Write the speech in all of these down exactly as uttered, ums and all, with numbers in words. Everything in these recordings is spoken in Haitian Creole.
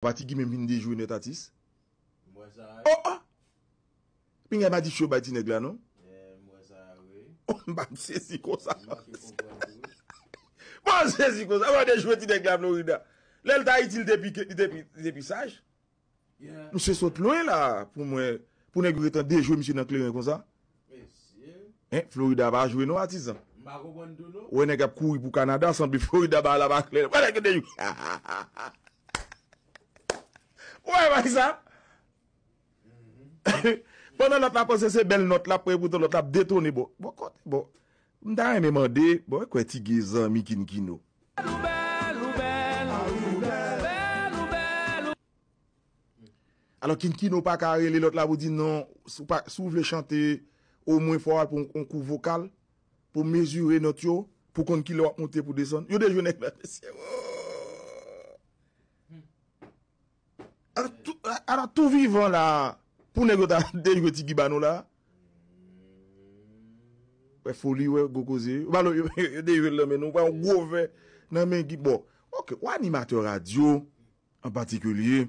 Papa Tigi menm vin dejwe nèt atis. M wè sa. Oh, oh! Pinga pa di cho bay ti nèg la, non? Eh, m wè sa, wi. Oh, m pa m sezi konsa. M manke konprann tou. Bon, m sezi konsa. Mwen dejwe ti nèg la Florida. Lè l t Ayiti, li te pi, li te pi, li te pi saj. Yeah. Misye sot lwen la, pou mwen, pou nèg yo gentan dejwe misye nan kleren konsa. Mesye. Hein, Florida pa jwe non, atizan. M pa konprann tou non. Ou wè nèg ap kouri pou Kanada, sanble Florida ba la pa klè. Wè nèg yo dejwe. Ou wè bay sa? Pandan lòt la panse se bèl nòt l ap pran, epoutan lòt la ap detone. Bon, bon, kote, bon. M ta renmen mande, bon, kwè ti gen zanmi Kinkino. Alò, Kinkino pa ka rele lòt la pou di non, si w pa, si w vle chante, omwen fò w al pran yon kou vokal, pou mezire nòt yo, pou konn kilè w ap monte pou desann. Yo dejwe nèg la, mesye. Oh! Alò, tou, alò, tou vivan la, pou nèg yo ta dejwe Tigi ba nou la. Wè foli, wè gwo koze. Yo, yo, yo dejwe l nan men nou, wè yon gwo vè nan men Gi. Bon, oke, ou animatè radyo, an patikilye,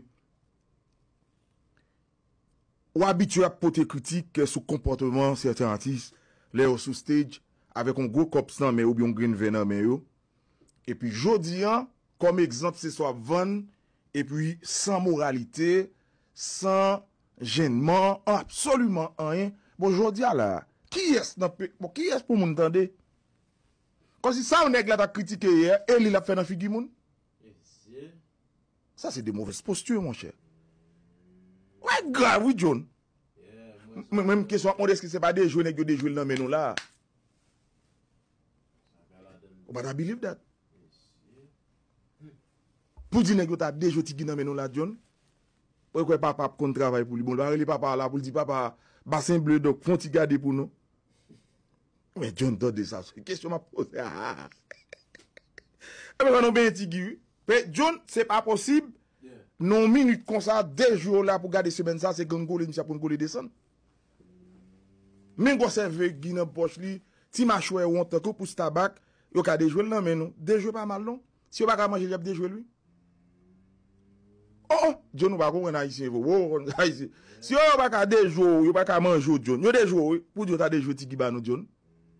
ou abitye ap pote kritik sou konpòtman sèten atis lè yo sou stage avèk yon gwo kòb nan men yo oubyen yon grenn vè nan men yo. Epi jodi a, kòm egzanp, se sa w ap vann, epi san moralite, san jennman, absoliman anyen. Bon, jodi a la, kiyès nan pe-, bon, kiyès pou moun tande? Kòmsi sa yon nèg la t ap kritike yè, e li l ap fè nan figi moun? Mesye. Sa se de mauvaise posture, monchè. Wè, grav, wi, John. Yeah, mwen Men, menm kesyon ap mande, èske se pa dejwe nèg yo dejwe l nan men nou la? Ou pa ta believe that. Mesye. Pou di nèg yo ta dejwe Tigi nan men nou la, John. Ou kwè papa ap konn travay pou li. Bon, l pa rele papa a la pou l di papa, Basen Ble, donk, fè yon ti gade pou nou. Men John, tande sa, se kesyon m ap poze. Ebyen, sa nou benyen Tigi, wi. Men John, se pa posib. Yeah. Nan yon minit konsa, dejwe w la pou gade semèn sa, se gang gole, misye ap konn gole desann. Men gwosè vè Gi nan pòch li, ti machwè won tankou pous tabak, yo ka dejwe l nan men nou. Dejwe pa mal, non. Si yo pa ka manje l, y ap dejwe l, wi. Oh, oh, John, ou pa konprann Ayisyen vre. Wo, Ayisyen. Si yo, yo pa ka dejwe w, yo pa ka manje w, John. Yo dejwe w, wi. Pou di yo ta dejwe Tigi ba nou, John.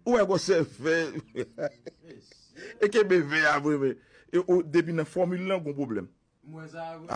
Ou wè gwosè vè. E kenbe vè a vre, men. E, o, depi nan fòmil lan, gon pwoblèm. M wè sa vre.